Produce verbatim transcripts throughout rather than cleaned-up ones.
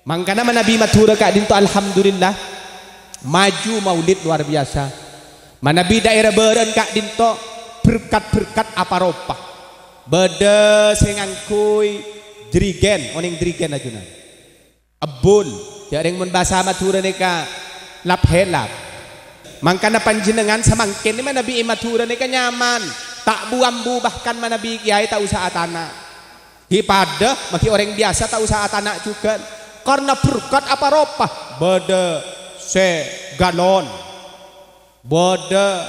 Mangkana manabi Madhurâ ka'dinto, alhamdulillah, maju maulid luar biasa. Manabi daerah bârâ'ân ka'dinto, berkat-berkat apa ropa. Bâdâ sè ngangghuy jerigen, onèng jerigen ajunan. Ebbul, jhâ' rèng mon bhâsa Madhurâ nèka lap-helap. Mangkana panjhennengngan samangkèn nè manabi è Madhurâ nèka nyaman, ta' bu-ambu, bahkan manabi kèyaè ta' osa atana'. Ghi' padâ, maghi orèng biyasa ta' osa atana' jhughân. Karna berkat apa ropa, bâdâ sè galon, bâdâ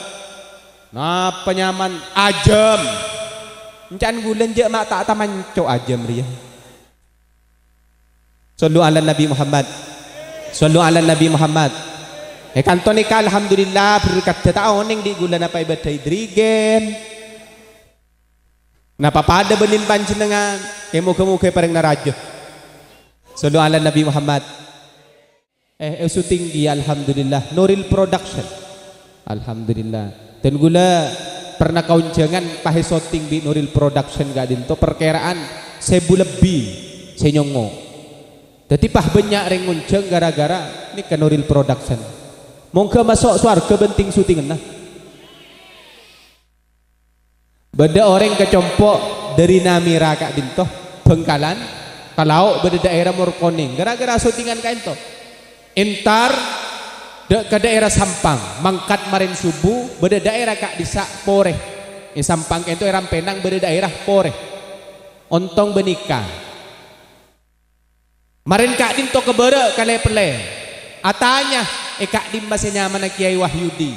napa nyaman, ajâm. Enca'an ghulâ jhâ' ma' ta' tamanco ajâm rèya. Shallu ala Nabi Muhammad. Shallu ala Nabi Muhammad. È kanto nèka, alhamdulillah, berkaddhâ ta' onèng dhi' ghulâ napa èbâdâi jerigen. Napa padâ bânnè panjhennengngan? È, moghâ-moghâ èparèngana rajâ. Shallu ala Nabi Muhammad. Eh, eh, syuting ghi, alhamdulillah. Nuril Production. Alhamdulillah. Dan ghulâ pernah kaonjhângan pas èsyuting bi' Nuril Production ka'dinto, parkèra'an sèbu lebbi sè nyongngo'. Dhâddhi pas bânnya' rèng ngonjhâng gara-gara nèka Nuril Production. Mongghâ maso' sowarghâ bhânthèng syutinganna. Bâdâ orèng ka compo' dâri Namira ka'dinto, Bhângkalan, ka lao' bâdâ daerah Morkonèng, gara-gara syutingan ka'dinto. Entar dâ', ka daerah Sampang, mangkat marèn subuh, bâdâ daerah ka'dissa' Porè. È Sampang ka'dinto, è Rampenang bâdâ daerah Porè. Ontong bânnè ka. Marèn ka'dinto ka bârâ' ka lè-pellè. Atanya, "È, ka'dimma sè nyamana Kèyaè Wahyudi?"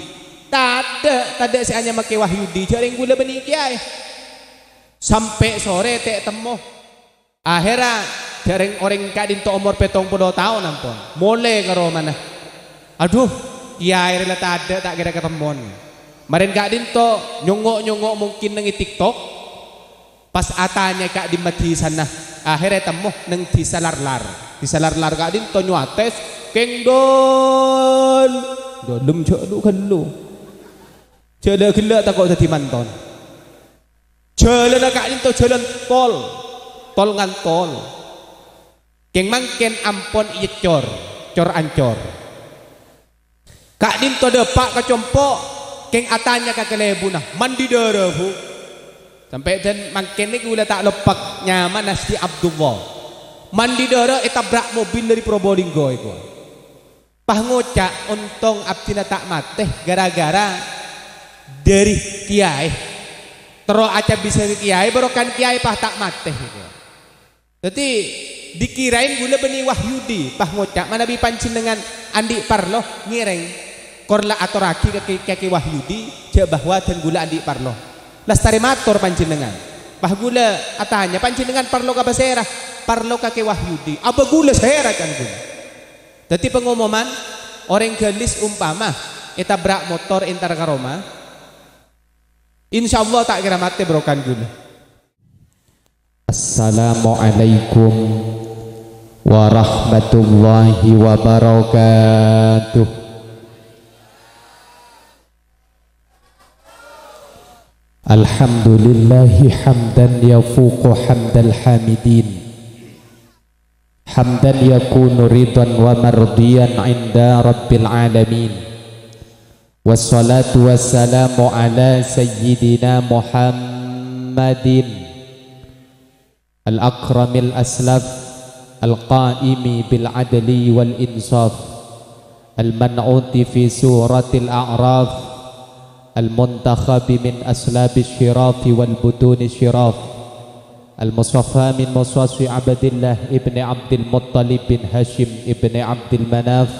"Tadâ', tadâ' sè anyama Kè Wahyudi, jhâ' rèng ghulâ bânnè kèyaè." Sampè' sore ta' ètemmo. Akhèrra, jhâ' rèng orèng ka'dinto omor pèttong polo taon ampon, molè ka romana. "Adhu, kèyaè rè la tadâ', ta' kèra katemmon." Marèn ka'dinto nyongngo'-nyongngo' mungkin neng è TikTok. Pas atanya ka'dimma dhisana, akhèrra ètemmo neng dhisa Larlar. Dhisa Larlar ka'dinto nyowates, kèng dâl-, dâlem jhâ' lu-ghellu. Jhâ' la ghellâ' tako' dhâddhi manton. Jhâlânna ka'dinto jhâlân tol, tol ngantol. Kèng mangkèn ampon ècor, cor-ancor. Ka'dinto dâpa' ka compo', kèng atanya ka kalèbunna, "Mandi dârâ, Bu?" Sampè' dân mangkèn nèko ghulâ ta' loppèk nyamana Siti Abdullah. Mandi dârâ ètabrak mobil dâri Probolinggo èko. Pas ngoca', "Ontong abdhina ta' matè gara-gara dâri kèyaè. Terro acabisaghi kèyaè, bârokana kèyaè pas ta' matè," èko. Dhâddhi, dikirain ghulâ bânnè Wahyudi, pas ngoca', "Manabi panjhennengngan andi' parlo, ngèrèng, kor la atorraghi ka Kè-, ka Kè Wahyudi, jhâ' bahwa dân ghulâ andi' parlo." Lastarè mator panjhennengngan. Pas ghulâ atanya, "Panjhennengngan parlo ka pasèra?" "Parlo ka Kè Wahyudi." "Abâ ghulâ sèra can ghulâ?" Dhâddhi pangomoman, orèng ghâlis umpama ètabrak motor entar ka roma, insyaallah ta' kèra matè bârokana ghulâ. Assalamualaikum warahmatullahi wabarakatuh. Alhamdulillahi hamdan yafuqu hamdal hamidin. Hamdan yakunu ridhan wa mardiyan inda rabbil alamin. Wassalatu wassalamu ala sayyidina Muhammadin al-akramil aslaf, al-qaimi bil adli wal insaf, al-man'uti fi suratil a'raf, al-muntakhabi min aslabis syirafi wal butuni syiraf, al-musaffa min muswaswi Abdillah ibni Abdil Muttalib bin Hashim ibni Abdil Manaf,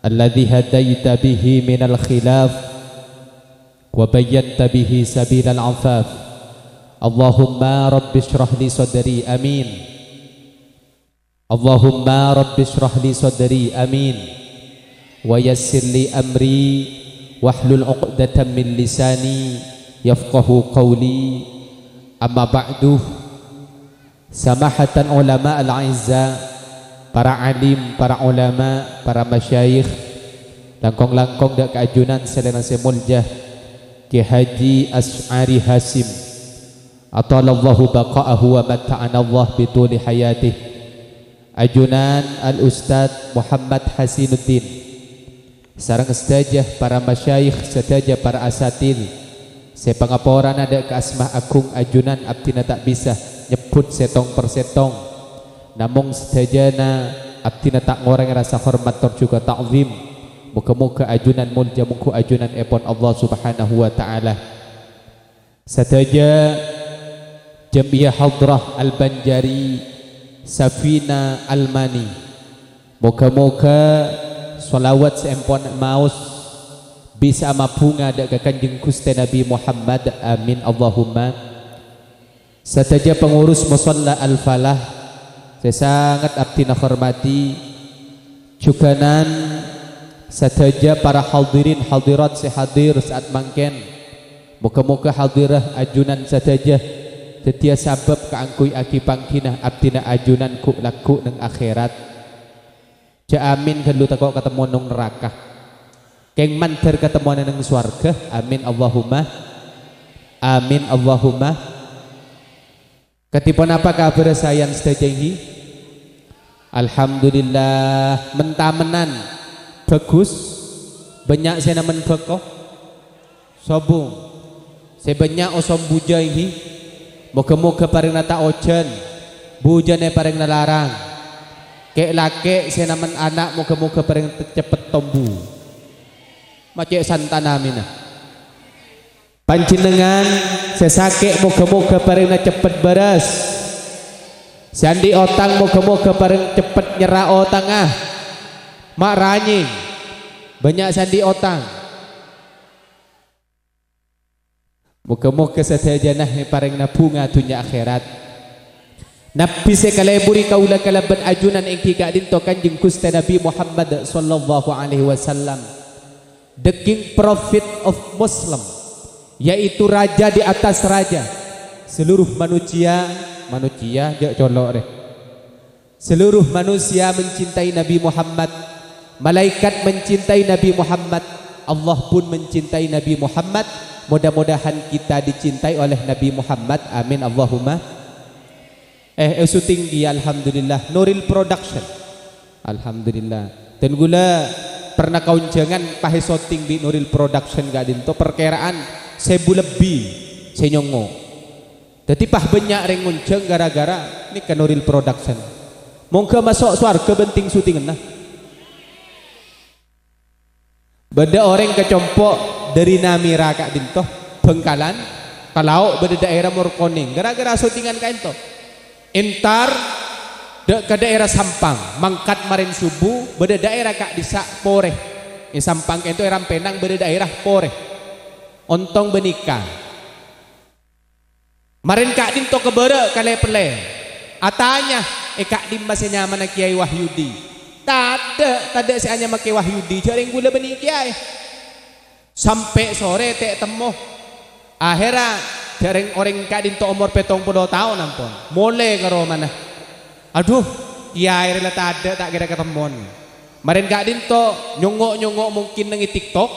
alladzi hadaita bihi minal khilaf, wa bayyanta bihi sabilal afaf. Allahumma rabbi shrah li sadri, amin. Allahumma rabbi shrah li sadri, amin. Wa yassir li amri, wahlul uqdatam min lisani, yafqahu qawli. Amma ba'du. Samahatan ulama al-a'izza, para alim, para ulama, para masyayikh, langkong-langkong dâ' kaajunan salèrana sè molja, Kè Haji Asy'ari Hasyim, atalallahu baqa'ahu wa matta'anallah bituli hayatih. Ajunan Al-Ustadz Muhammad Hasinuddin, sareng sadhâjâ para masyayikh, sadhâjâ para asatidz sè pangaporana dâ' ka asma agung ajunan abdhina ta' bisa nyebbhut sèttong per sèttong. Namong sadhâjâna abdhina ta' ngorangè rasa hormat tor jhughân ta'zim. Moghâ-moghâ ajunan molja mongghu ajunanèpon Allah Subhanahu wa Ta'ala. Sadhâjâ Jam'iyah Hadrah Al-Banjari Safina Al-Mani. Moghâ-moghâ shalawat sè èmpon maos bisa mabhunga dâ' ka Kanjeng Ghustè Nabbhi Muhammad. Amin, Allahumma. Sadhâjâ pangurus Musalla Al-Falah sè sanget abdhina hormati, jhughânan sadhâjâ para hadirin hadirat sè hadir sa'at mangkèn. Moghâ-moghâ hadirah ajunan sadhâjâ dhâddhiyâ sabâb kaangghuy aghi-pangghina abdhina ajunan ghu'-lagghu' neng akhèrat. Jhâ' amin ghâllu tako' katemmo neng naraka. Kèng mandhâr katemmowanna neng sowarghâ. Amin Allahumma. Amin Allahumma. Kadhi ponapa kabhârrâ saèyan sadhâjâ ènggi? Alhamdulillah, men-tamennan bhâghus. Bânnya' sè namen bhâko. Sobung. Sè bânnya' osom bujâ ènggi. Moghâ-moghâ parèngna ta' ojhân. Bujâna parèngna larang. Kè'-lakè' sè namen ana' moghâ-moghâ parèng te-, ceppet tombu. Ma' cè' santana amènna. Panjhennengngan sè sakè' moghâ-moghâ parèngna ceppet bârâs. Sè andi' otang moghâ-moghâ parèng ceppet nyerra otangnga. Ma' ranyèng. Bânnya' sè andi' otang. Moghâ-moghâ sadhâjâna èparèngana bhunga dhunnya akhèrat. Nabbhi sè kalèburi kaulâ kalabân ajunan ènggi ka'dinto Kanjeng Ghustè Nabbhi Muhammad sallallahu alaihi wasallam, the king prophet of Muslim, yaitu raja di atas raja, seluruh manusia, manusia, jhâ' colo' rè. Seluruh manusia mencintai Nabi Muhammad. Malaikat mencintai Nabi Muhammad. Allah pun mencintai Nabi Muhammad. Mudah-mudahan kita dicintai oleh Nabi Muhammad. Amin, Allahumma. Eh, eh, syuting ghi, alhamdulillah. Nuril Production. Alhamdulillah. Dan ghulâ pernah kaonjhângan pas syuting bi' Nuril Production ka'dinto, perkiraan sèbu lebbi sè nyongngo'. Dhâddhi pas bânnya' rèng ngonjhâng ghârâ-ghârâ nèka Nuril Production. Mongghâ maso' sowarghâ bhânding syutinganna. Bâdâ orèng ka compo' dâri Namira ka'dinto, Bhângkalan, ka lao' bâdâ daerah Morkonèng, ghârâ-ghârâ syutingan ka'dinto. Entar dâ', ka daerah Sampang, mangkat marèn subuh, bâdâ daerah ka'dissa' Porè. È Sampang ka'dinto, è Rampènang bâdâ daerah Porè. Ontong bânnè ka. Marèn ka'dinto ka bârâ' kalè-pèllè. Atanya, "È ka'dimma sè nyamana Kèyaè Wahyudi?" "Tadâ', tadâ' sè anyama Kèyaè Wahyudi, jhâ' rèng ghulâ bânnè kèyaè." Sampè' sore ta' ètemmo. Akhèrra, jhâ' rèng-orèng ka'dinto omor pèttong polo taon ampon. Molè ka romana. "Adhu, kèyaè rè la tadâ', ta' kèra katemmon." Marèn ka'dinto nyongngo'-nyongngo' mungkin neng è TikTok.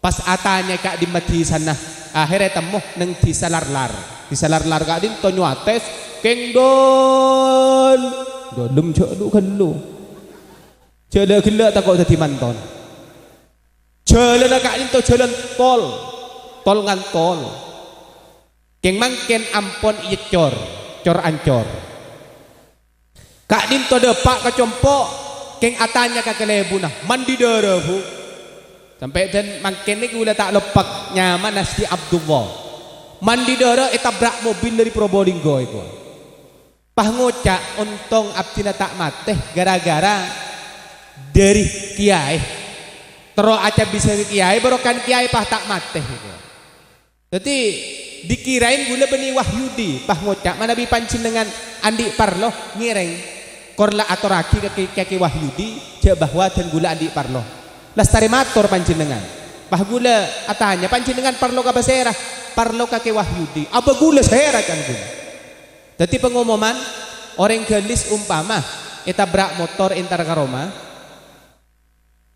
Pas atanya ka'dimma dhisana, akhèrra ètemmo neng dhisa Larlar. Dhisa Larlar ka'dinto nyuwates, kèng dâl-, dâlem jhâ' lu-ghâllu. Jhâ' la ghellâ' tako' dhâddhi manton. Jhâlânna ka'dinto jhâlân tol, tol ngantol. Kèng mangkèn ampon ècor, cor-ancor. Ka'dinto dâpa' ka compo', kèng atanya ka kalèbunna, "Mandi dârâ, Bu?" Sampè' dân mangkèn nèka ghulâ ta' loppa nyamana Siti Abdullah. Mandi dârâ ètabrak mobil dâri Probolinggo èko. Pas ngoca', "Ontong abdhina ta' matè ghârâ-ghârâ dâri kèyaè. Terro acabisa ka kèyaè, bârokana kèyaè pas ta' matè," èko. Dhâddhi, dikirain ghulâ bânnè Wahyudi, pas ngoca', "Manabi panjhennengngan andi' parlo, ngèrèng, kor la atorraghi ka Kè-, ka Kè Wahyudi, jhâ' bahwa dân ghulâ andi' parlo. Lastarè mator panjhennengngan." Pas ghulâ atanya, "Panjhennengngan parlo ka pasèra?" "Parlo ka Kè Wahyudi." "Abâ ghulâ sèra can ghulâ?" Dhâddhi pangomoman, orèng ghâlis umpama ètabrak motor entar ka roma,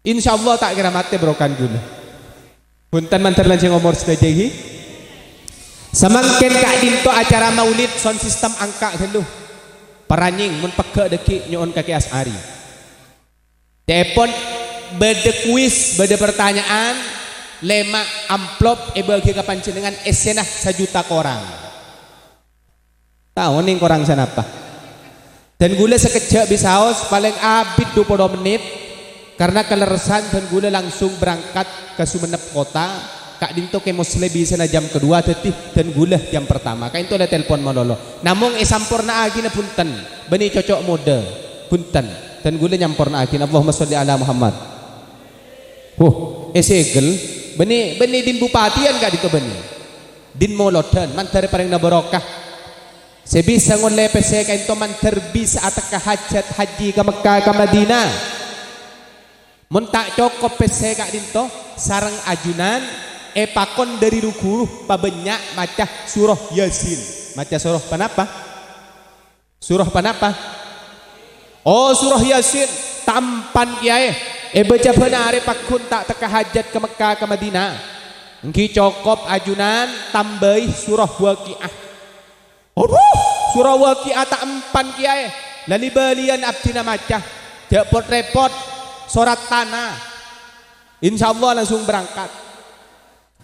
Insyaallah ta' kèra matè bârokana ghulâ. Bhunten mandhâr lanjhâng omor sadhâjâ, ghi. Samangkèn ka'dinto acara maulid sound system angka' ghâllu. Paranyèng mon pegghâ' dhâggi' nyo'on ka Kè Asy'ari. Ca'èpon bâdâ kuis, bâdâ partanya'an, lèma' amplop èbâghi ka panjhennengngan, èssèna sajuta korang. Ta' onèng korang sanapa. Dân ghulâ sakejjhâ' bisaos, palèng abit dupolo mennit, karna kalerressan dân ghulâ langsung berangkat ka Sumenep kota, ka'dinto Kè Moslè bisana jam kedua, dhâddhi dân ghulâ jam pertama. Ka'dinto la telpon malolo. Namong èsamporna'aghina bhunten, bânnè coco' modâ, bhunten. Dân ghulâ nyamporna'aghina. Allahumma sholli ala Muhammad. Huh, èsegel. Bânnè, bânnè din bupatiyan ka'dinto bânnè. Din molodhân, mandhâr parèngna barokah. Sè bisa ngollè pèssè ka'dinto mandhâr bisa atekka hajat haji ka Mekkah ka Madinah. Mon ta' cokop pèssè ka'dinto, sareng ajunan èpakon dhâri ru-ghuru pabânnya' maca surah Yasin. Maca surah panapa? Surah panapa? Oh, surah Yasin. Ta' empan kèyaè. Èbâca bân arè pagghun ta' tekka hajat ka Mekkah ka Madinah. Èngghi cokop ajunan tambâi surah Waqi'ah. Adhu, surah Waqi'ah ta' empan kèyaè. La li-bâliyân abdhina maca. Jhâ' pot-rèpot. Sorat tana. Insyaallah langsung berangkat.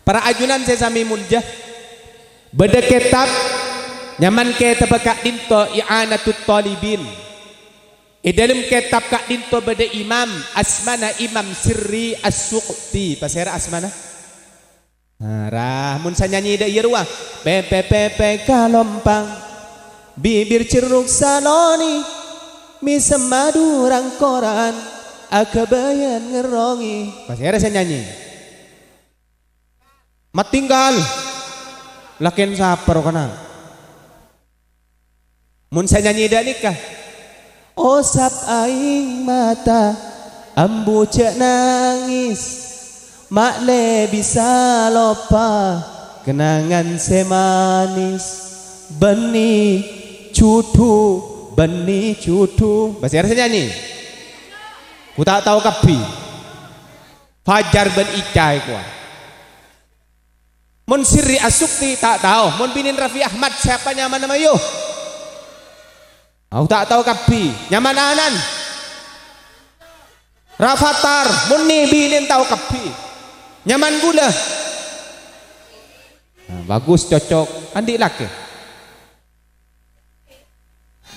Para ajunan sè samè molja, bâdâ kètab, nyamana kètabbhâ ka'dinto I'anatut Thalibin. È dhâlem kètab ka'dinto bâdâ imam, asmana Imam Sirri As-Sukhti. Pasèra asmana? Arah, mon sè nyanyè dâ' iyâ rowa. Pèpè, pèpè kalompang, bibir cerruk saloni, mèsem madu rang-koran, aghâbâyân ngerrongè. Pasèra sè nyanyè? Matinggal. Lakèn sapa rowa kana? Mon sè nyanyè dâ' nèka. Osap aèng mata, ambu jhâ' nangès. Ma' lè bisa loppa kenangan sè manès. Bânnè jhudhu, bânnè jhudhu. Pasèra sè nyanyè? Ku ta' tao kabbhi. Fajar bân Ica è kowa. Mon Sirri As-Sukhti ta' tao, mon binèn Raffi Ahmad sapa nyamana mayu? Aku ta' tao kabbhi. Nyamana Anan? Rafathar, mon nè binèn tao kabbhi. Nyaman ghulâ? Nah, bagus, cocok. Andi' lakè.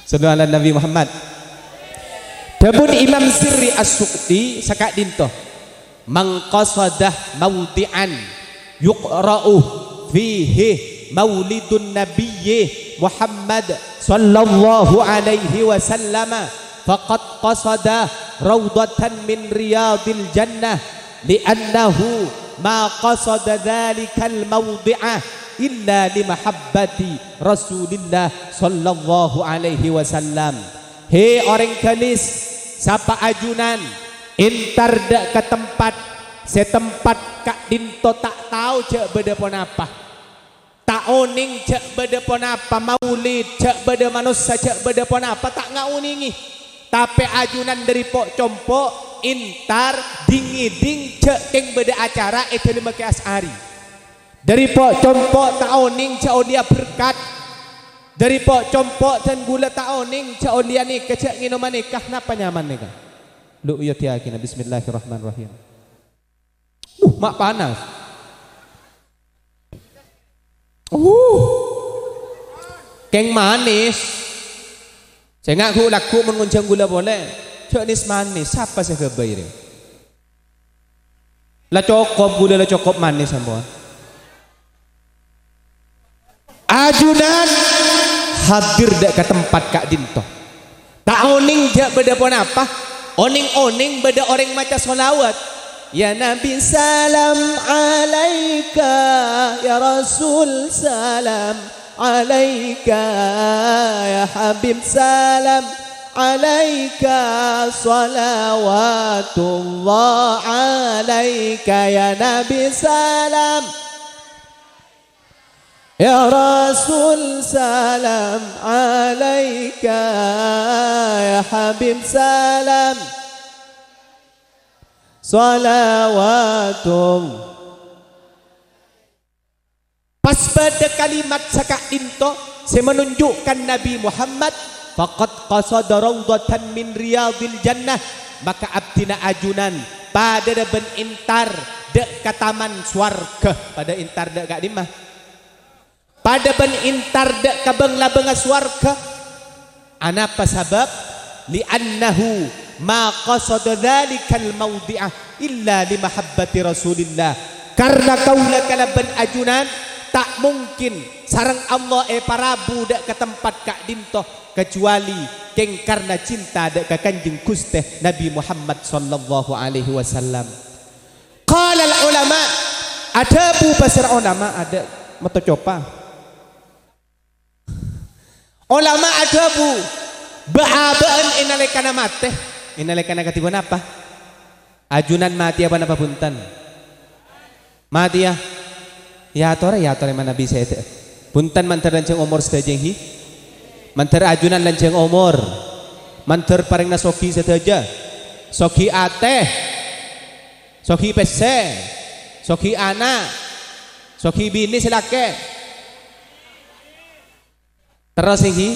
Shallu ala Nabi Muhammad. Dhâbuna Imam Sirri As-Sukhti saka'dinto, "Man qasada maudhi'an yuqra'u fihi maulidun nabiyyi Muhammad sallallahu alaihi wasallam, faqad qasada raudhatan min riyadil jannah, li'annahu ma qasada dzalikal maudhi'a illa li mahabbati Rasulillah sallallahu alaihi wasallam." He orèng ghâlis, sapa ajunan, entar dâ' ka tempat, sè tempat ka'dinto ta' tao jhâ' bâdâ ponapa. Ta' onèng jhâ' bâdâ ponapa maulid, jhâ' bâdâ manossa, jhâ' bâdâ ponapa, ta' ngaonèngè. Tapè ajunan dâri po'-compo', entar, dhing-ngèdhing, jhâ' kèng bâdâ acara è dhâlemma Kè Asy'ari. Dâri po'-compo' ta' onèng jhâ' ollèya berkat. Dâri po'-compo' dân ghulâ ta' onèng jhâ' ollèya nèka, jhâ' ngènoma nèka. Napa nyamana nèka? Lu, iyâ, dhiyâghina. Bismillahirrahmanirrahim. Uh, ma' panas. Uh. Kèng manès. Sènga' ghu-, lagghu' mon ngonjhâng ghulâ polè. Jhâ' nès-manès. Sapa sè ghâbây rè? La cokop ghulâ, la cokop manès sampon. Ajunan hadir dâ' ka tempat ka'dinto. Ta' onèng jhâ' bâdâ ponapa, onèng-onèng bâdâ orèng maca shalawat. Ya Nabi salam alaika, ya Rasul salam alaika, ya Habib salam alaika, shalawatullah alaika, ya Nabi salam. Ya Rasul salam alaika, ya Habib salam, shalawatullah. Pas bâdâ kalimat saka'dinto sè manunjukkan Nabi Muhammad Faqad qasada raudhatan min riyadhil jannah, maka abdhina ajunan padhâna bân entar dâ' ka taman sowarghâ. Padhâ entar dâ' ka'dimma? Padhâ bân entar dâ' ka bâng-labângnga sowarghâ. Anapa sabâb? Li'annahu ma qasada dzalikal maudhi'a illa li mahabbati Rasulillah. Karna kaulâ kalabân ajunan ta' mungkin sareng Allah èparabu dâ' ka tempat ka'dinto kajhâbhâli kèng karna cinta dâ' ka Kanjeng Ghustè Nabi Muhammad sallallahu alaihi wasallam. Qalal ulama, adhâbu pasèra ulama adâ' metto copa. Ulama adhâbu, "Bâ'-abâ'ân è nalèkana matè." È nalèkana kadhi ponapa? Ajunan matèya ponapa bhunten? Matèya? Èyatorè, èyatorè manabi sèdhâ. Bhunten mandhâr lanjhâng omor sadhâjâ, ènggi? Mandhâr ajunan lanjhâng omor. Mandhâr parèngna soghi sadhâjâ. Soghi atè. Soghi pèssè. Soghi ana'. Soghi binè sè lakè'. Terros, ènggi?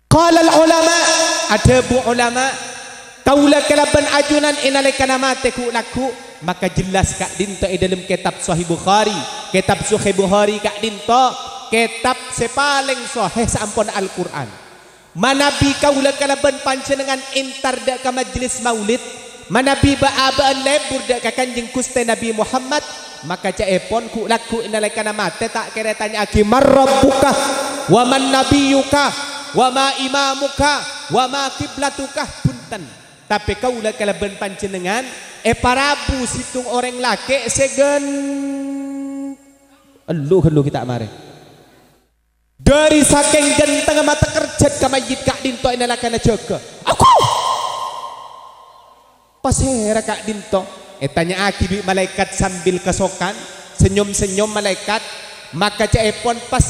Qalal ulama, adhâbu ulama, kaulâ kalabân ajunan è nalèkana matè ghu'-lagghu', maka jelas ka'dinto è dâlem kètab Sahih Bukhari, kètab Sahih Bukhari ka'dinto kètab sè palèng sahih saamponna Al-Qur'an. Manabi kaulâ kalabân panjhennengngan entar dâ' ka majlis maulid, manabi bâ'-abâ'ân lebur dâ' ka Kanjeng Ghustè Nabi Muhammad, maka ca'èpon ghu'-lagghu' è nalèkana matè ta' kèra ètanya'aghi, "Man rabbuka? Wa man nabiyyuka? Wa ma imamuka? Wa ma kiblatuka?" Bhunten. Tapè kaulâ kalabân panjhennengngan èparabu sèttong orèng lakè' sè gan-, ellu ghâllu ghi' ta' marè. Dâri sakèng ghentengnga mata kerjhât ka mayyit ka'dinto è nalèkana jâgâ. "Aku!" "Pasèra ka'dinto?" ètanya'aghi bi' malaèkat sambil kasokan, senyum-senyum malaèkat. Maka ca'èpon pas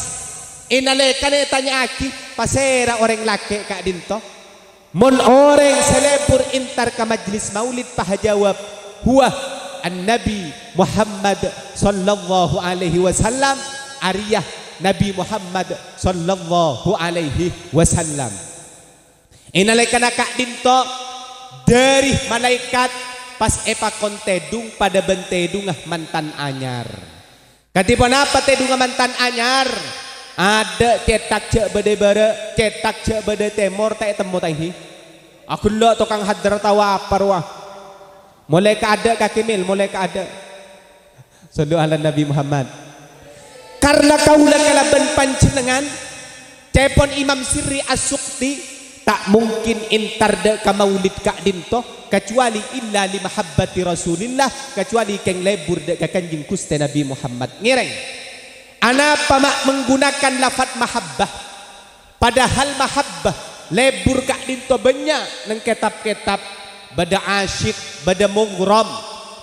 è nalèkana ètanya'aghi, "Pasèra orèng lakè' ka'dinto?" Mon orèng sè lebur entar ka majlis maulid pas ajâwâb, "Huwa an-Nabi Muhammad sallallahu alaihi wasallam," arèya Nabi Muhammad sallallahu alaihi wasallam. È nalèkana ka'dinto dâri malaèkat pas èpakon tèdung padâ bân tèdungnga mantan anyar. Kadhi ponapa tèdungnga mantan anyar? Adâ' cètak jhâ' bâdâ è bârâ', cètak jhâ' bâdâ è tèmor, ta' ètemmo, ta' ènggi? Aghellâ' tokang hadrat apa rowa? Molaè kaadâ', Ka Kemil, molaè kaadâ'. Shallu ala Nabi Muhammad. Karna kaulâ kalabân panjhennengngan, ca'èpon Imam Sirri As-Sukhti, ta' mungkin entar dâ' ka maulid ka'dinto, kacuali illa li mahabbati Rasulillah, kacuali kèng lebur dâ' ka Kanjeng Ghustè Nabi Muhammad. Ngèrèng, anapa ma' menggunakan lafat mahabbah? Padahal mahabbah lebur ka'dinto bânnya' neng kètab-kètab, bâdâ asyik, bâdâ mughram.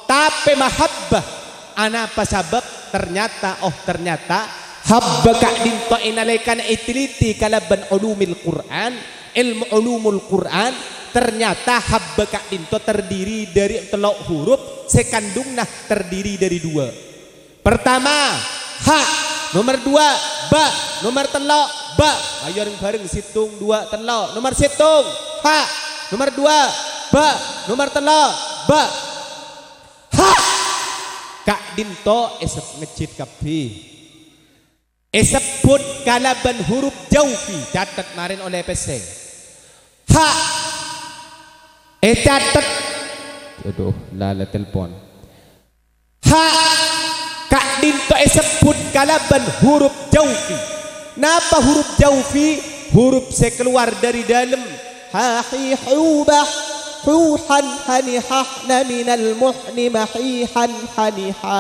Tapè mahabbah, anapa sabâb? Ternyata, oh, ternyata, habba ka'dinto è nalèkana èteliti kalabân ulumil Qur'an, èlmo ulumul Qur'an, ternyata habba ka'dinto terdiri dâri tello' huruf sè kandungnga terdiri dâri duwâ'. Pertama, ha. Nomer duwâ', ba. Nomer tello', ba. Ayo reng-bareng, sèttong, duwâ', tello'. Nomer sèttong, ha. Nomer duwâ', ba. Nomer tello', ba. Ha. Ka'dinto èsep-, ngejjhit kabbhi. Èsebbhut kalabân huruf jaufi. Catet marèn ollè pèssè. Ha. Ècatet. Aduh, la la telpon. Ha, ka'dinto èsebbhut kalabân huruf jaufi. Napa huruf jaufi? Huruf sè kalowar dâri dâlem. Ha, hi, hu, bah, hu, han, hani, hah, na, minal, muhni, mahi, han, hani, ha.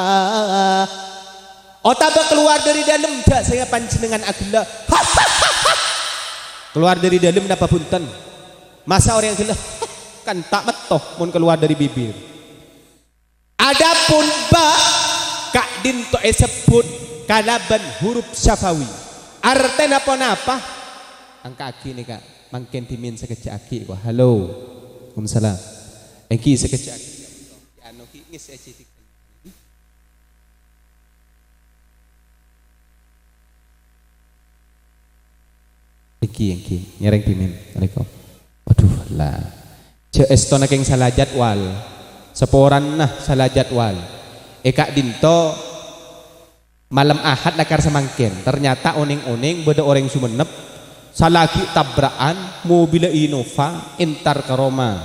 Otabâ kalowar dâri dâlem, jhâ' sènga' panjhennengngan aghellâ'. Kalowar dâri dâlem napa bhunten? Masa orèng aghellâ'? Kan ta' metto mon kalowar dâri bibir. Adapun ba, ka'dinto èsebbhut kalabân huruf syafawi. Artèna ponapa? Angka'aghi nèka, mangkèn dhimèn sakejjhâ' aghi', ko. Halo. Waalaikumsalam. Ènggi sakejjhâ' aghi'. Anu ghi' ngès aja dik-, Èngghi, èngghi. Ngèrèng dhimèn. Assalamualaikum. Waduh, la. Jhâ' èstona kèng sala jadwal. Saporana sala jadwal. È ka'dinto malem Ahad lakar samangkèn. Ternyata onèng-onèng bâdâ orèng Songennep, sala ghi' tabra'an, mobilla Innova, entar ka roma.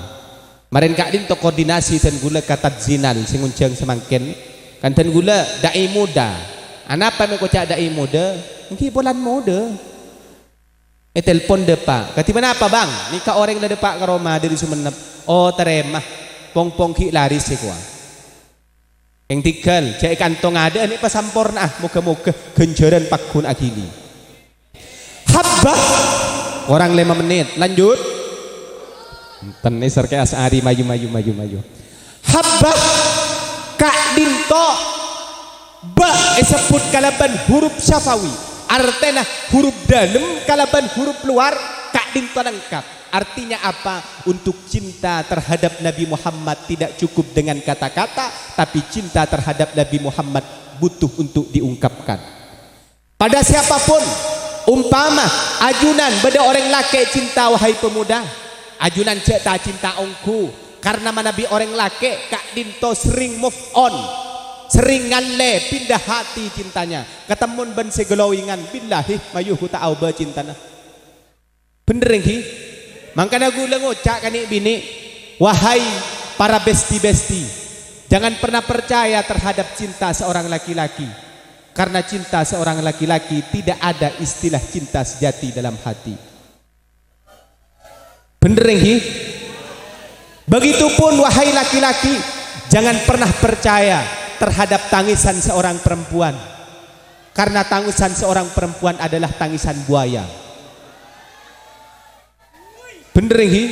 Marèn ka'dinto koordinasi dân ghulâ ka Tad Zinal sè ngonjhâng samangkèn. Kan dân ghulâ da'i muda. Anapa mè' koca' da'i muda? Èngghi polana muda. Ètelpon dâpa'. "Kadhi ponapa, Bang? Nèka orèng la dâpa' ka roma dâri Songennep." "Oh, tarèma. Pong-pong ghi' larès sè kowa." Èngghâl, jhâ' èkantong adâ' nè' pasamporna'a, moghâ-moghâ ghânjhârân pagghun aghili. Habbah. Korang lèma mennit, lanjut. Enten nè' Sarkè As'ari, maju, maju, maju, maju. Habbah, ka'dinto, ba èsebbhut kalabân huruf syafawi, artèna huruf dâlem kalabân huruf luar, ka'dinto lengkap. Artinya apa? Untuk cinta terhadap Nabi Muhammad tidak cukup dengan kata-kata, tapi cinta terhadap Nabi Muhammad butuh untuk diungkapkan. Pada siapapun, umpama ajunan bâdâ orèng lakè' cinta, wahai pemuda, ajunan jhâ' ta-cinta ongghu, karna manabi orèng lakè' ka'dinto serrèng move on, serrèng ngallè, pindah hati cintanya, katemmon bân sè glowingan, billahi, mayu ghu ta' aobâ cintana. Bhender èngghi? Mangkana ghulâ ngoca' ka nè'-binè', "Wahai para besti-besti, jangan pernah percaya terhadap cinta seorang laki-laki, karena cinta seorang laki-laki tidak ada istilah cinta sejati dalam hati." Bhender èngghi? Begitupun, wahai laki-laki, jangan pernah percaya terhadap tangisan seorang perempuan. Karena tangisan seorang perempuan adalah tangisan buaya. Bhender èngghi?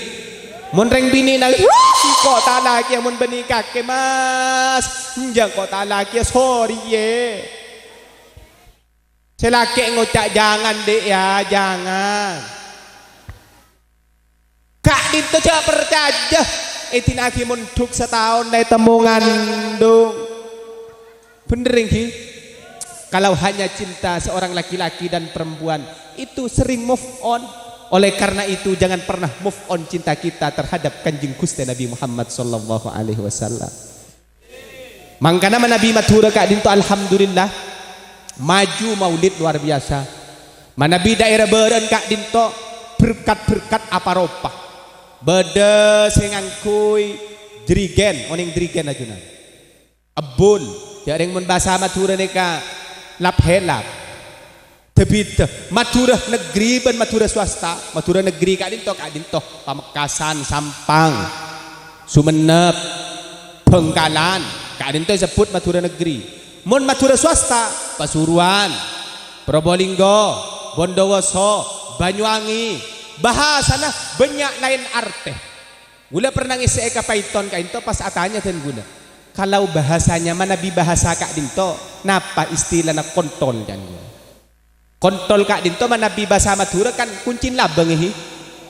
Mon rèng binè' nangès, "Wah, engko' ta' lakèya mon bânnè kakè, Mas. Enjâ' engko' ta' lakèya, sorry, yè." Sè lakè' ngoca', "Jangan, Dek, ya, jangan." Ka'dinto jhâ' parcajâ, èdina'aghi mondhuk sataon la ètemmo ngandung. Bhender èngghi? Kalau hanya cinta seorang laki-laki dan perempuan, itu sering move on. Oleh karena itu, jangan pernah move on cinta kita terhadap Kanjeng Ghustè Nabi Muhammad sallallahu alaihi wasallam. Mangkana manabi Madhurâ ka'dinto, alhamdulillah, maju maulid luar biasa. Manabi daerah bârâ'ân ka'dinto berkat-berkat apa-ropa. Bâdâ sè ngangghuy jerigen, onèng jerigen ajunan. Ebbul, jhâ' rèng mon bhâsa Madhurâ nèka lap-helap. Bhidhâ, Madhurâ negeri bân Madhurâ swasta. Madhurâ negeri ka'dinto, ka'dinto Pamekasan, Sampang, Songennep, Bhângkalan, ka'dinto èsebbhut Madhurâ negeri. Mon Madhurâ swasta, Pasuruan, Probolinggo, Bondowoso, Banyuwangi, bhâsana bânnya' laèn artè. Ghulâ pernah ngèssè'è ka Paiton ka'dinto pas atanya dân ghulâ, "Kalau bahasanya manabi bahasa ka'dinto, napa istilana kontol?" ca'na ghulâ. Kontol ka'dinto manabi bhâsa Madhurâ kan kuncin labâng, èngghi.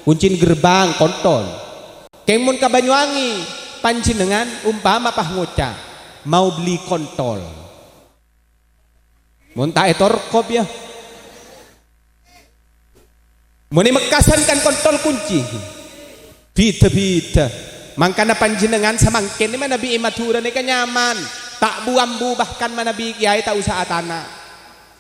Kuncin gerbang, kontol. Kèng mon ka Banyuwangi, panjhennengngan umpama pas ngoca', "Mau beli kontol." Mon ta' ètorkop, ya. Mon è Mekkasan kan kontol kunci. Bhidhâ-bhidhâ. Mangkana panjhennengngan samangkèn nè manabi è Madhurâ nèka nyaman. Ta' bu-ambu bahkan manabi kèyaè ta' osa atana'.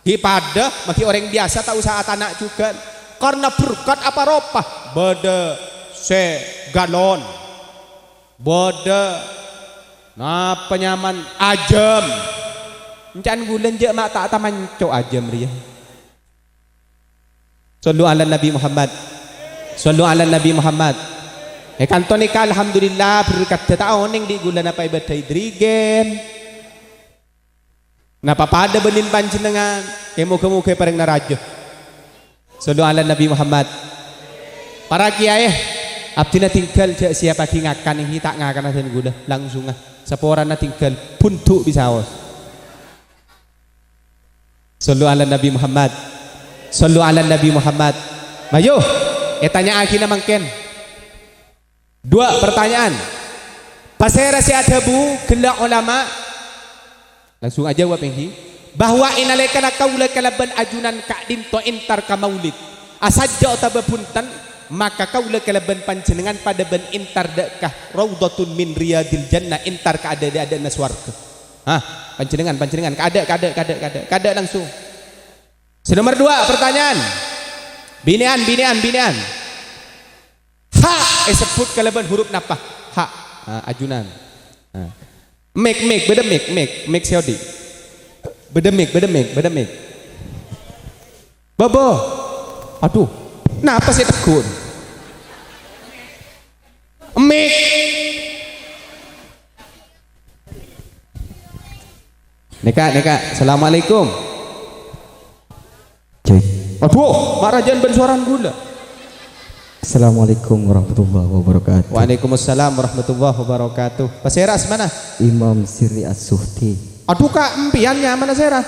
Ghi' padâ, maghi orèng biyasa ta' osa atana' jhughân. Karna berkat apa-ropa. Bâdâ sè galon. Bâdâ napa nyaman ajâm. Ènca'na ghulâ enjâ' ma' ta' tamanco' ajâm rèya. Shallu ala Nabi Muhammad. Shallu ala Nabi Muhammad. È kanto nèka, alhamdulillah, berkaddhâ ta' onèng dhi' ghulâ napa èbâdâi jerigen. Napa padâ bânnè panjhennengngan? È, moghâ-moghâ èparèngana rajâ. Shallu ala Nabi Muhammad. Para kèyaè, abdhina tinggal jhâ' sèyapaghi ngakan, èngghi ta' ngakana dân ghulâ, langsunga. Saporana tinggal, bhundhu' bisaos. Shallu ala Nabi Muhammad. Shallu ala Nabi Muhammad. Mayu, ètanya'aghina mangkèn. Dua pertanyaan. Pasèra sè adhâbu ghellâ' olama? Langsung ajâwâb, èngghi. Bahwa è nalèkana kaulâ kalabân ajunan ka'dinto entar ka maulid, Asajjâ otabâ bhunten, maka kaulâ kalabân panjhennengngan padâ bân entar dâ' ka Raudhatun min Riyadil Jannah, entar ka adâ'-adâ'na sowarghâ. Hah, panjhennengngan, panjhennengngan, ka adâ', ka adâ', ka adâ', ka adâ', ka adâ' langsung. Sè nomer duwâ', pertanyaan. Binè'an, binè'an, binè'an. Ha èsebbhut kalabân hurup napa? Ha. Ah, ajunan. Ah. Mik, mik, bâdâ mik, mik, mik sè odi'. Bâdâ mik, bâdâ mik, bâdâ mik. Bâbâ. Aduh, napa sè tegghu'? Mik. Nèka, nèka. Assalamualaikum. Cek. Aduh, ma' rajâ'ân bân sowarana ghulâ. Assalamualaikum warahmatullahi wabarakatuh. Waalaikumsalam warahmatullahi wabarakatuh. Pasèra asmana? Imam Sirri As-Suhti. Aduh, Ka', empèyan nyamana sèra?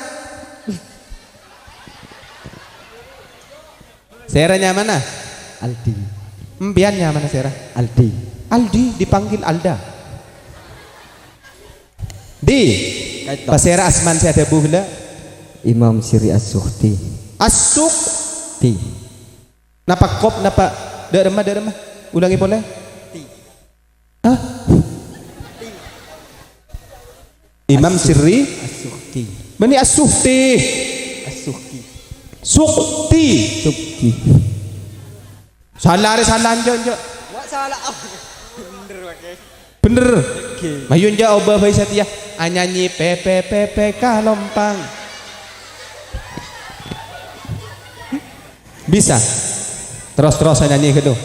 Sèra nyamana? Aldi. Empèyan nyamana sèra? Aldi. Aldi dipanggil Alda. Di. Kaitor. Pasèra asman sè adhâbu ghellâ'? Imam Sirri As-Suhti. As-Suhti. Napa kop, napa dâ' remma, dâ' remma? Ulangè polè. Ti. Hah? Imam Sirri? As-Suhti. Bânnè As-Suhti. As-Suhti. Sukti. Sukti. Sala arè sala, enjâ', enjâ'. Wa' sala. Bhender, Pak Kiai. Bhender. Oke. Mayu, enjâ', obâ bhâi satèya. Anyanyi pepe pepe kalompang. Bisa. Terros-terros anyanyi ghâllu.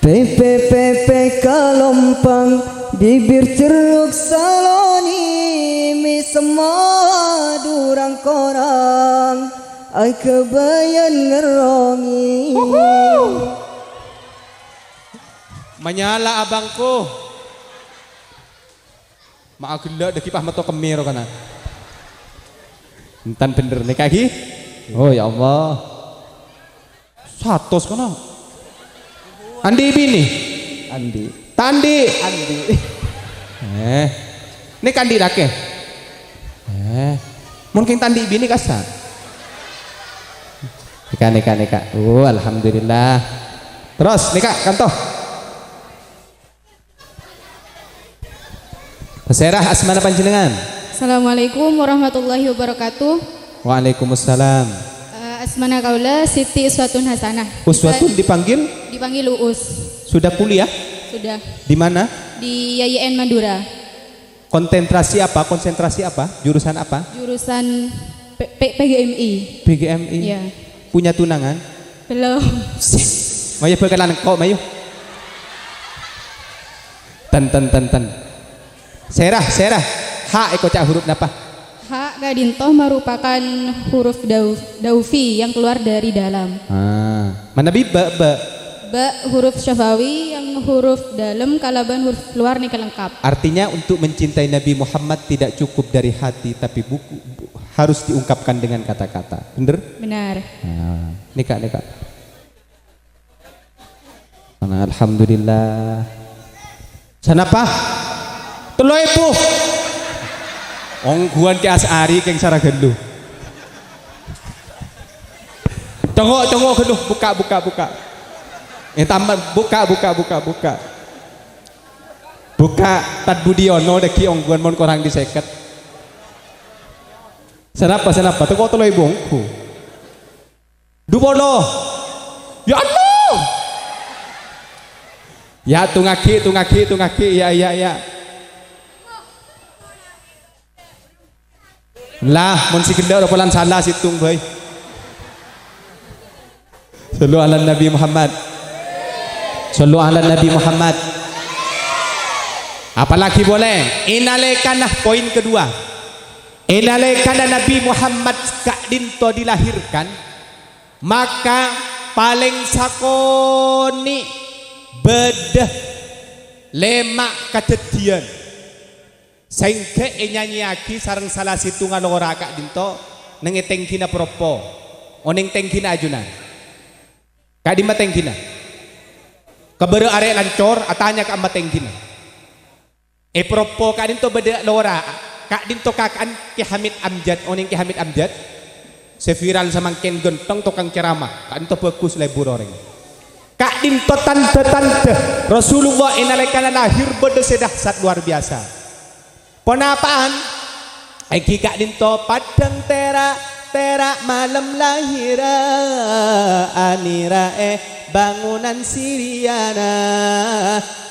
Pepe pepe kalompang, bibir cerruk saloni, mi semma durang korang, aghâbâyân ngerrongi. Manyala abângku. Ma' aghellâ' dâggi' pas metto kemmè ro kana. Entan bhender nèka ghi? Oh, ya Allah. Satos kana. Andi' binè? Andi'. Ta' andi'? Andi'. Eh. Nèka andi' lakè? Eh. Mon kèng ta' andi' binè kassa'. Nèka, nèka, nèka. Oh, alhamdulillah. Terros, nèka, kanto. Pasèra asmana panjhennengngan? Assalamualaikum warahmatullahi wabarakatuh. Waalaikumsalam. Eh, asmana kaulâ Siti Uswatun Hasanah. Uswatun dipanggil? Dipanggil Uus. Sudah kuliah? Sudah. Di mana? Di Y Y N Madura. Konsentrasi apa? Konsentrasi apa? Jurusan apa? Jurusan P-, P-, P G M I. P G M I? Iya. Punya tunangan? Belum. Sih. Mayu bhâkalan engko', mayu. Ten, ten, ten, ten. Sèra, sèra. Ha èkoca' hurup napa? Ha ka'dinto merupakan huruf dau-, daufi yang keluar dari dalam. Ah, manabi ba, ba? Ba huruf syafawi yang huruf dalam kalabân huruf luar nèka lengkap. Artinya, untuk mencintai Nabi Muhammad tidak cukup dari hati, tapi buku, bu-, harus diungkapkan dengan kata-kata. Bener? Benar. Nah, nèka, nèka. Nah, alhamdulillah. Sanapa? Tello èbu. Ongghuwân Kè As'ari kèng sara ghâllu. Congok, congok ghâllu. Buka, buka, buka. Eh, tambah. Buka, buka, buka, buka. Buka, Tad Budiono dâggi' ongghuwân mon korang dâri sèket. Sanapa, sanapa? Teko tello èbu ongghu. Dupolo. Ya Allah. Ya, tongaghi, tongaghi, tongaghi. Ya, ya, ya. Lah, mon sè ghellâ' ropolan sala sèttong bhâi. Shallu ala Nabi Muhammad. Shallu ala Nabi Muhammad. Apalagi boleh. È nalèkana, poin kedua. È nalèkana Nabi Muhammad ka'dinto dilahirkan, maka palèng sakonè' bâdâ lèma' kadhâddhiyân. Sè èngghâ' ènyanyèyaghi sareng sala sèttonga lora ka'dinto neng è tèngghina Propo, onèng tèngghina ajunan. Ka'dimma tèngghina? Kabârâ' arè' lancor, atanya ka'imma tèngghina. È Propo ka'dinto bâdâ lora, ka'dinto kaka'an Kè Hamid Amjad, onèng Kè Hamid Amjad? Sè viral samangkèn ghântheng tokang ceramah, ka'dinto bhâghus lebur orèng. Ka'dinto tandhâ-tandhâ Rasulullah è nalèkana lahir bâdâ sè dahsyat luar biasa. Ponapa'an? Èngghi ka'dinto paddhâng tèra', tèra' malem lahirra, anèra è bângonan Siriyana,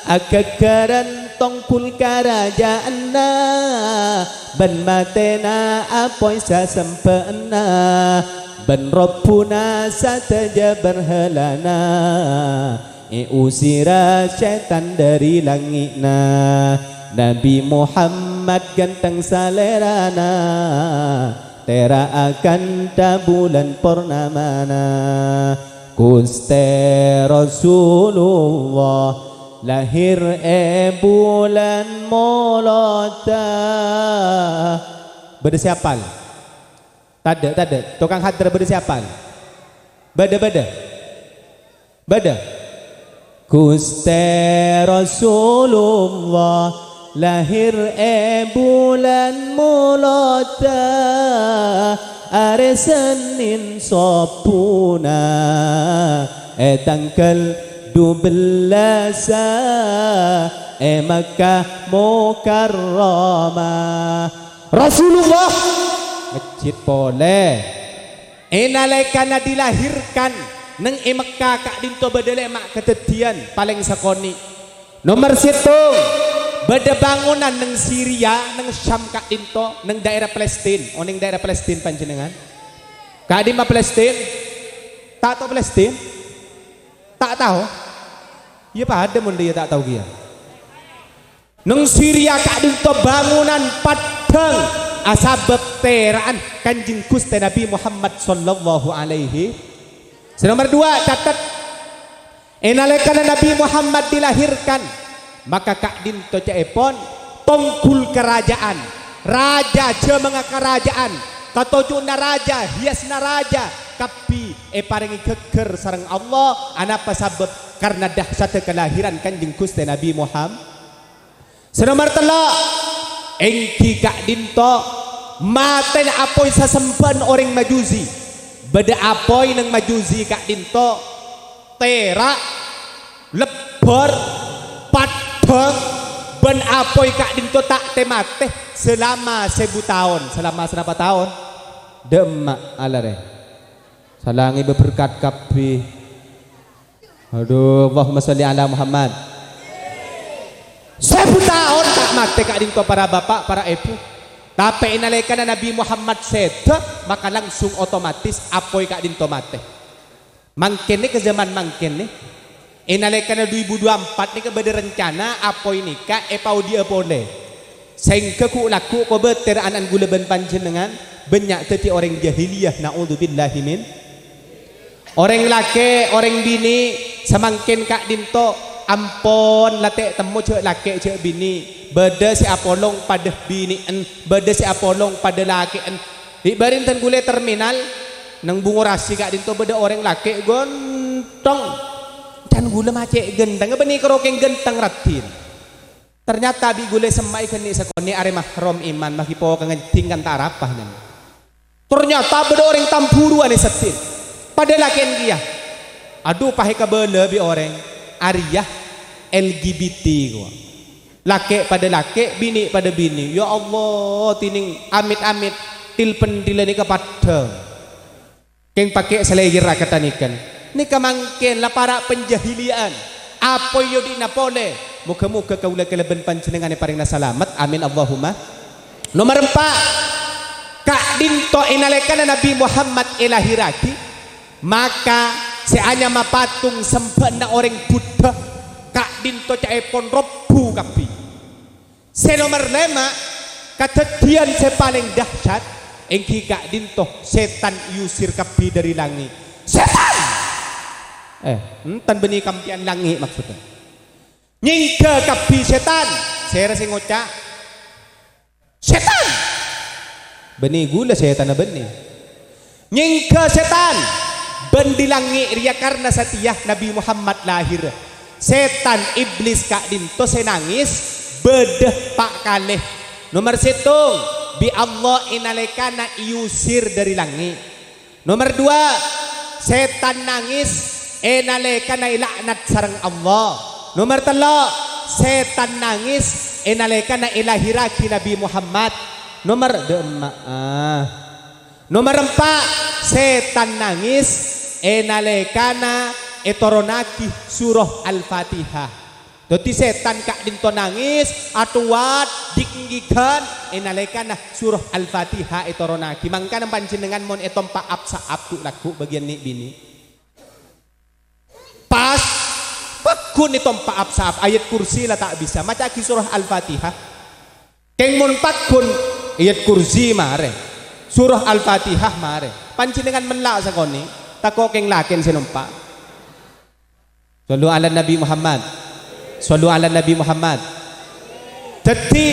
aghâghârân tongghul karajâânna, bân matèna apoy sasembâ'ânna, bân robbhuna sadhâjâ bârhâlana. Èosèra sètan dâri langngè'na, Nabbhi Muhammad ghântheng salèrana, tèra' akanta bulân pornamana. Ghustè Rasulullah lahir è bulân Molodâ. Bâdâ sè apal? Tadâ', tadâ'. Tokang hadra bâdâ sè apal? Bâdâ, bâdâ. Bâdâ. Ghustè Rasulullah lahir è bulân Molodâ, arè Sennèn sobbhuna, è tangghâl dubellâssa, è Mekkah Mukarramah. Rasulullah mejjhit polè. È nalèkana dilahirkan, neng è Mekkah ka'dinto bâdâ lèma' kadhâddhiyân palèng sakonè'. Nomer sèttong, bâdâ bângonan neng Siriya, neng Syam ka'dinto, neng daèra Palestin. Onèng daèra Palestin panjhennengngan? Ka'dimma Palestin? Ta' tao Palestin? Ta' tao? Iyâ padâ mon iyâ ta' tao kèya. Neng Siriya ka'dinto bângonan paddhâng asabâb tèra'an Kanjeng Ghustè Nabbhi Muhammad sallallahu alaihi. Sè nomer duwâ', catet. È nalèkana Nabbhi Muhammad dilahirkan, maka ka'dinto ca'èpon tongghul karajâân, rajâ jhâmangnga karajâân, katoju'na rajâ, hiyasna rajâ, kabbhi èparèngè ghâggâr sareng Allah. Anapa sabâb? Karna dahsyatta kalahiran Kanjeng Ghustè Nabbhi Muhammad. Sè nomer tello', èngghi ka'dinto matèna apoy sasembâ'ân orèng Majusi. Bâdâ apoy neng Majusi ka'dinto, tèra', lebbâr, paddhâng, bân apoy ka'dinto ta' tè-matè salama sèbu taon. Salama sanapa taon? Dâ' emma' alarè. Salangngè bâberkat kabbhi. Adhu, Allahumma sholli ala Muhammad. Sèbu taon ta' matè ka'dinto para bapa', para èbhu. Tapè è nalèkana Nabbhi Muhammad sèdhâ, maka langsung otomatis apoy ka'dinto matè. Mangkèn nèka, jhâman mangkèn nè-, è nalèkana du èbu du empat nèka bâdâ rencana apoy nèka èpaodi'â polè. Sèngghâ ghu'-lagghu' kobâtèr ana'na ghulâ bân panjhennengngan bânnya' dhâddhi orèng jahiliyah, na'udzubillahi min. Orèng lakè', orèng binè', samangkèn ka'dinto ampon la tè' temmo jhâ' lakè' jhâ' binè'. Bâdâ sè apolong padâ binè'en, bâdâ sè apolong padâ lakè'en. Bi' bâri' tan ghulâ è terminal, neng Bungorasi ka'dinto bâdâ orèng lakè' ghântheng. Can ghulâ ma' cè' ghântheng, bânnè karo kèng ghântheng raddhin. Ternyata bi' ghulâ semma'è ghâni' sakonè' arè mahram, iman, maghi pokangan dingkan ta' arapa, nyan. Ternyata bâdâ orèng tamburuwân è seddhing. Padâ lakè'en kèya. Adhu, pas èkabâlâ bi' orèng, arèya L G B T, kowa. Lakè' padâ lakè', binè' padâ binè'. Ya Allah, tineng amit-amit, til-pendhilân nèka paddhâng. Kèng pakè' salèyèr akatanikan. Nèka mangkèn la para' panjahiliya'an. Apoy odi'na polè. Moghâ-moghâ kaulâ kalabân panjhennengngan èparèngana salamet. Amin, Allahumma. Nomer empa', ka'dinto è nalèkana Nabbhi Muhammad èlahèrraghi, maka sè anyama patung sembâ'na orèng Buddha ka'dinto ca'èpon robbhu kabbhi. Sè nomer lèma', kadhâddhiyân sè palèng dahsyat, èngghi ka'dinto sètan èusir kabbhi dâri langngè'. Sètan! Eh, enten bânnè kampèyan langngè' maksoddhâ. Nyèngghâ kabbhi sètan. Sèra sè ngoca'? Sètan! Bânnè ghulâ sètanna bânnè. Nyèngghâ sètan, bân dâri langngè' rèya karna satèya Nabbhi Muhammad lahèr. Sètan Iblis ka'dinto sè nangès bâdâ pa' kalè. Nomer sèttong, bi' Allah è nalèkana èusir dâri langngè'. Nomer dua, sètan nangès è nalèkana èla'nat sareng Allah. Nomer tello', sètan nangès è nalèkana èlahèrraghi Nabbhi Muhammad. Nomer, dâ' emma', ah. Nomer empa', sètan nangès è nalèkana ètoronnaghi surah Al-Fatihah. Dhâddhi sètan ka'dinto nangès, atowat, dik-ngigghân è nalèkana surah Al-Fatihah ètoronnaghi. Mangkana panjhennengngan mon ètompa' ap-sa'ap ghu'-lagghu' bâgiyân nè'-binè'. Pas, pagghun ètompa' ap-sa'ap, ayat kursi la ta' bisa, maca'aghi surah Al-Fatihah. Kèng mon pagghun, ayat kursi marè, surah Al-Fatihah marè. Panjhennengngan mella' sakonè', tako' kèng lakèn sè nompa'. Shallu ala Nabi Muhammad. Shallu ala Nabi Muhammad. Dhâddhi,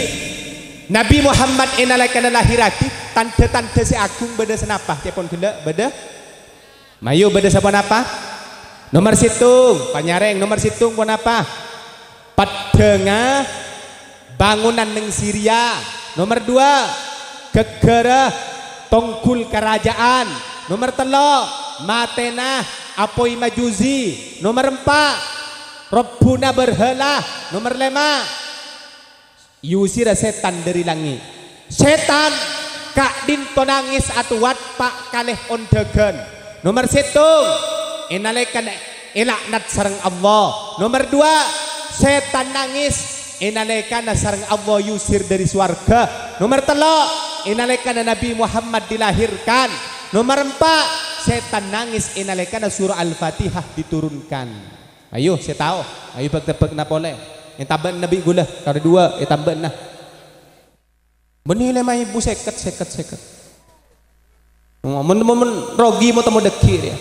Nabi Muhammad è nalèkana lahèrraghi, tandhâ-tandhâ sè aghung bâdâ sanapa? Ca'èpon ghellâ', bâdâ? Mayu, bâdâ saponapa? Nomer sèttong, panyarèng, nomer sèttong ponapa? Peddhângnga bângonan neng Siria. Nomer duwâ', ghâgghârâ tongghul karaja'an. Nomer tello', matèna apoy Majusi. Nomer empa', rebbhuna bârhâlâ. Nomer lèma', èosèrra sètan dâri langngè'. Sètan ka'dinto nangès atowat pa' kalè ondhâghân. Nomer sèttong, è nalèkana èla'nat sareng Allah. Nomer duwâ', sètan nangès è nalèkana sareng Allah èosèr dâri sowarghâ. Nomer tello', è nalèkana Nabbhi Muhammad dilahirkan. Nomer empa', sètan nangès è nalèkana surah Al-Fatihah diturunkan. Ayo, sè tao, ayo bâk-tebbhâkna polè. Ètambâ'âna bi' ghulâ, karè duwâ', ètambâ'âna. Bânnè lèma èbu sèket, sèket, sèket. Mon, mon, mon rogi mo-, tamo dâggi' rèya.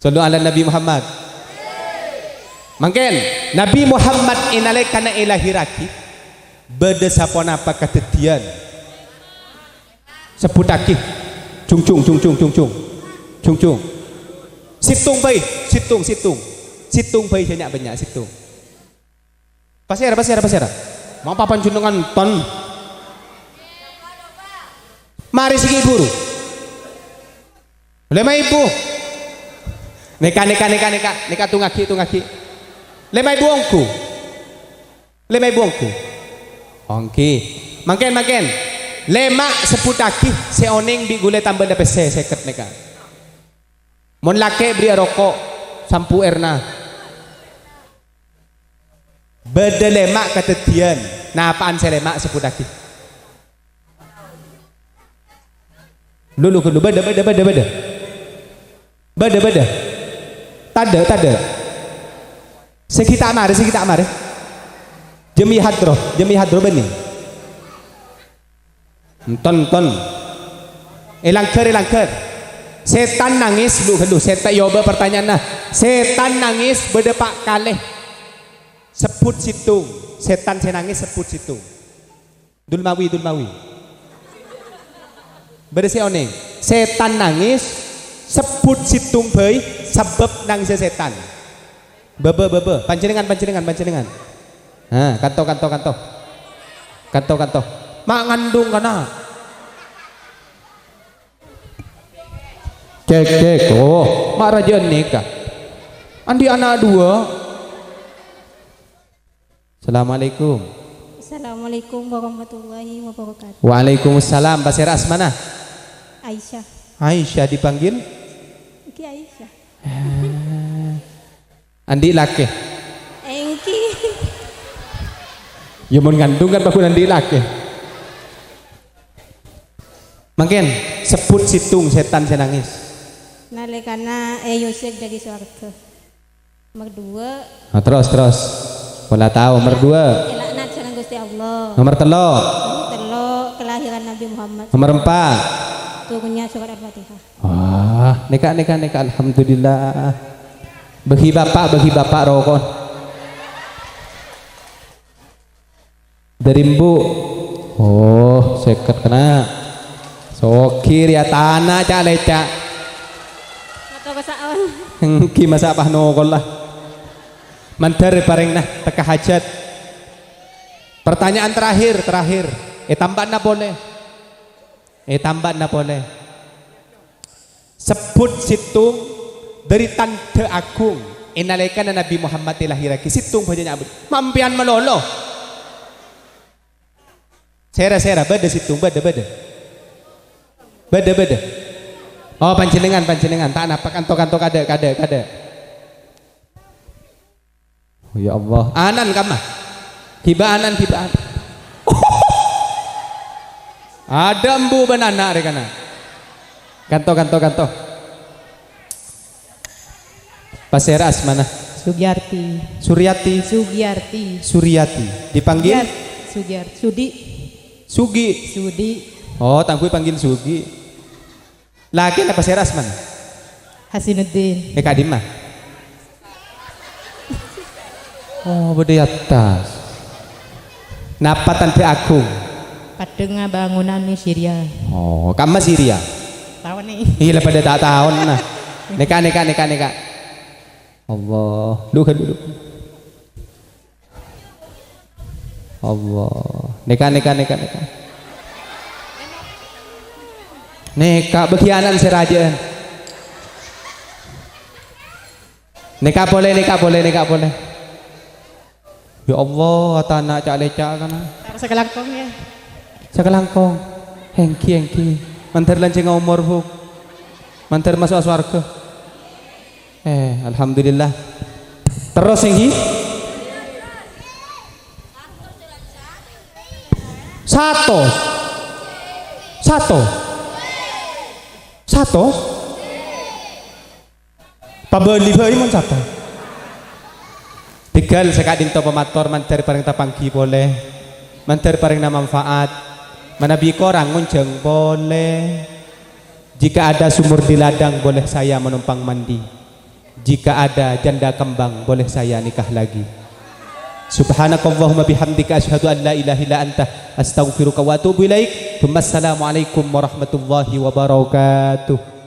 Shallu ala Nabi Muhammad. Mangkèn, Nabi Muhammad è nalèkana èlahèrraghi, bâdâ saponapa kadhâddhiyân? Sebbhuttaghi. Jung, jung, jung, jung, jung, jung. Jung, jung. Sèttong bhâi, sèttong, sèttong. Sèttong bhâi, jhâ' nya'-bânnya', sèttong. Pasèra, pasèra, pasèra? Mapa panjhennengngan ton? Marè sè ghi' bhuru. Lèma èbu. Nèka, nèka, nèka, nèka, nèka tongaghi, tongaghi. Lèma èbu ongghu. Lèma èbu ongghu. Ongghu. Mangkèn, mangkèn. Lèma' sebbhuttaghi sè onèng bi' ghulâ tambâna pèssè sèket nèka. Mon lakè' bârri'â roko', sampo' èrna. Bâdâ lèma' kadhâddhiyân. Napa'an sè lèma' sebbhuttaghi? Lu, lu, lu, bâdâ, bâdâ, bâdâ, bâdâ. Bâdâ, bâdâ. Tadâ', tadâ'. Sè ghi' ta' marè, sè ghi' ta' marè. Jami hadro, jami hadro bânnè. Enten, enten. Èlangghâr, èlangghâr. Sètan nangès, lu, lu, sètan, èobâ partanya'anna. Sètan nangès bâdâ pa' kalè. Sebbhut sèttong. Sètan sè nangès sebbhut sèttong. Dulmawi, Dulmawi. Bâdâ sè onèng. Sètan nangès, sebbhut sèttong bhâi sabâb nangèssa sètan. Bâbâ, bâbâ. Panjhennengngan, panjhennengngan, panjhennengngan. Ha, kanto, kanto, kanto. Kanto, kanto. Ma' ngandung kana'. Cek, cek. Oh, ma' rajâ'ân nèka. Andi' ana' duwâ'. Assalamualaikum. Assalamualaikum warahmatullahi wabarakatuh. Waalaikumsalam. Pasèra asmana? Aisyah. Aisyah dipanggil? Iki Aisyah. Ah. Andi' lakè? Èngghi. Ya mon ngandung kan paggun andi' lakè. Mangkèn, sebbhut sèttong sètan sè nangès. Nalèkana èyusir dâri sowarghâ. Nomer duwâ'. Nah, terros, terros. Pola tao, nomer duwâ'. Èla'nat sareng Ghustè Allah. Nomer tello'. Nomer tello', kelahiran Nabbhi Muhammad. Nomer empa'. Turunnya surat Al-Fatihah. Wah, nèka, nèka, nèka, alhamdulillah. Bâgi bapa', bâgi bapa' roko'. Dâri embu'. Oh, sèket kana'. Soghi rèya tana ca'-lèca'. Motor kesaon. Èngghi masa' pas nokolla. Mandhâr parèngna tekka hajat. Pertanyaan terakhir, terakhir. Ètambâna polè. Ètambâna polè. Sebbhut sèttong dhâri tandhâ aghung è nalèkana Nabbhi Muhammad èlahèrraghi. Sèttong bânnya' abâ'. Mampèyan malolo. Sèra, sèra, bâdâ sèttong, bâdâ, bâdâ. Bâdâ, bâdâ. Oh, panjhennengngan, panjhennengngan. Ta' napa, kanto, kanto, kadâ', kadâ', kadâ'. Oh, ya Allah. Anan kamma. Ghibâ anan, ghibâ anan. Adâ embu' bân ana' rè kana. Kanto, kanto, kanto. Pasèra asmana? Sugiyarti. Suryati? Sugiyarti. Suryati. Dipanggil? Sugiyar-, Sugiyar-, Sudi. Sugi. Sudi. Oh, tangghuy panggil Sugi. Lakèna pasèra asmana? Hasinuddin. È ka'dimma? Oh, bâdâ è attas. Napa tandhâ aghung? Paddhângnga bângonanna Siria. Oh, kamma Siria? Taon nè. Iyâ, la padâ ta' taon, nah. Nèka, nèka, nèka, nèka. Allah. Lu, lu, lu. Allah. Nèka, nèka, nèka, nèka. Nèka, bâgiyanan sè rajâ'ân. Nèka polè, nèka polè, nèka polè. Ya Allah, atana ca'-lèca' kana. Tar sakalangkong, ya. Sakalangkong. Èngghi, èngghi. Mandhâr lanjhângnga omor, Bu. Mandhâr maso'a sowarghâ. Eh, alhamdulillah. Terros, èngghi? Sato. Sato. Sato. Pabâli bhâi mon sato. Tèghâl sè ka'dinto pamator, mandhâr parèng tapangghi polè. Mandhâr parèngna manfaat. Manabi korang ngonjhâng polè. Jika ada sumur di ladang, boleh saya menumpang mandi. Jika ada janda kembang, boleh saya nikah lagi. Subhanakallahumma bihamdika, asyhadu an la ilaha illa anta, astaghfiruka wa atubu ilaik. Tsumma assalamualaikum warahmatullahi wabarakatuh.